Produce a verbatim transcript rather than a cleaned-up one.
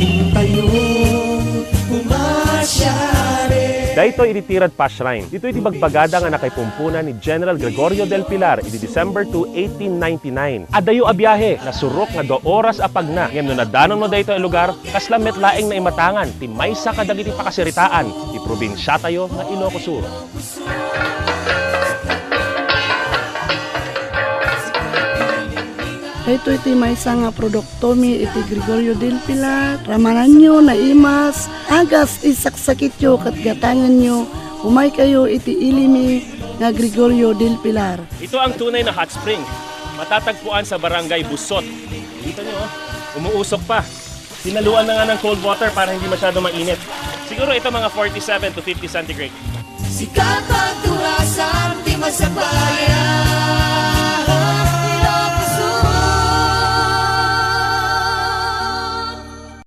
Tayo, pumasyari. Daytoy iti Tirad Pashrine. Ditoy ti bagbagada nga nakaipumpunan ni General Gregorio del Pilar idi December two, eighteen ninety-nine. Adayo a biahe, nasurok nga dua oras a pagna. Ngem no nadanonmo daytoy a lugar, kasla met laeng naimatangan ti maysa kadagiti pakasaritaan ti probinsiatayo nga Ilocos Sur. Daytoy ti maysa nga produktomi iti Gregorio del Pilar. Ramananyo, naimas, agas ti saksakityo ket gatangenyo, umaykayo iti ilimi nga Gregorio del Pilar. Ito ang tunay na hot spring. Matatagpuan sa Barangay Busot. Kita nyo, oh, umuusok pa. Sinaluan na nga ng cold water para hindi masyado mainit. Siguro ito mga forty-seven to fifty centigrade. Sikat pagturasan ti masakbayan.